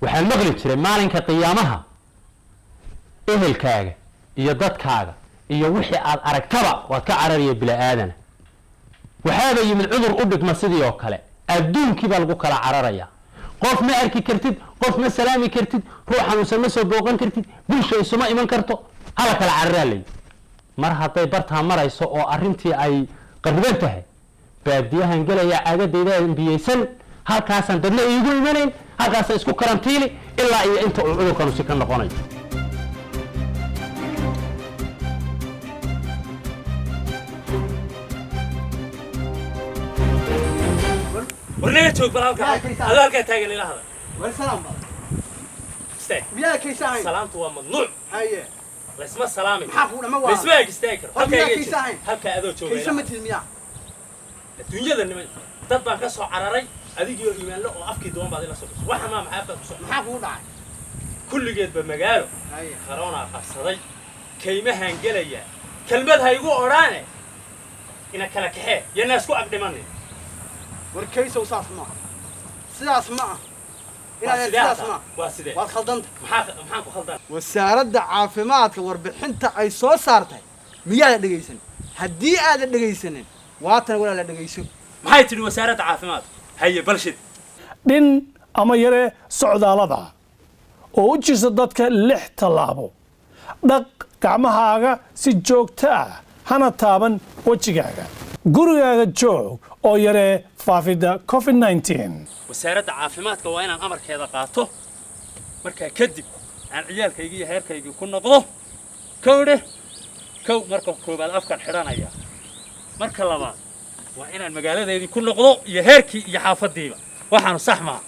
Waxaan maqli jiray maalinka qiyaamaha ehelkaaga iyo dadkaaga iyo wixii aad aragtaba waad ka cararaya bila-aadana. Waxaaba yimid cudur u dhigma sidii oo kale, adduunkii baa lagu kala cararaya. Qof ma arki kartid, qof ma salaami kartid, ruux xanuunsan ma soo booqan kartid, bulsha isuma iman karto, hala kala cararaa layi. Mar hadday bartaa marayso oo arrintii ay qarriban tahay, baadiyahan gelaya, caagadayda biyeysan, halkaasaan dadna iigu imanayn, halkaasaan isku karantiili ilaa iyo inta uu cudurkanu si ka noqonayo. Warnaga joog bal halkaa, adoo halkaa taagan ila hadal. War salaam bal. Istaag. Miyaa kaysahayn? Salaamtu waa mamnuuc. Haye. Laysma salaami. Maxaa kugu dhama waa? Laysma ag istaagi karo. Hor halkaa miyaa iga joog. kaysahayn? Halkaa adoo jooga Kaysa ila ma hadal. tihid miyaa? Adduunyada nima dad baan ka soo cararay, adigii oo iimaanlo oo afkii doon baad ila soo gashay. Waxa maa maxaa afkaad ku soo? Maxaa kugu dhacay? Kulligeedba magaalo. Haye. Karoonaa qabsaday, kaymahaan gelayaa, kelmad ha igu odhaane, ina kala kaxee, yana isku ag dhimanin. War kaysow, saas ma aha, sidaas ma aha. Waa Inaad sidee sidaas hataa? ma aha. Waa sidee? Waad khaldanta. Maxaan ku khaldan? Wasaaradda caafimaadka warbixinta ay soo saartay miyaadan dhegaysan? Haddii aadan dhegaysanin, waatan walaala, dhegayso. Maxay tidhi wasaaradda caafimaadka? Haye, balshid. Dhin ama yaree socdaalada oo u jirsa dadka 6 tallaabo. Dhaq gacmahaaga si joogto ah, hana taaban wejigaaga. Gurigaaga joog oo yaree faafidda COVID-19. Wasaaradda caafimaadka waa inaan amarkeeda qaato. Markaa kadib aan ciyaalkaygii iyo heerkaygii ku noqdo. Kowdhe kow, marka koowaad afkan xidhanaya, marka labaad waa inaan magaaladeedii ku noqdo iyo heerkii iyo xaafaddiiba. Waxaanu sax maa.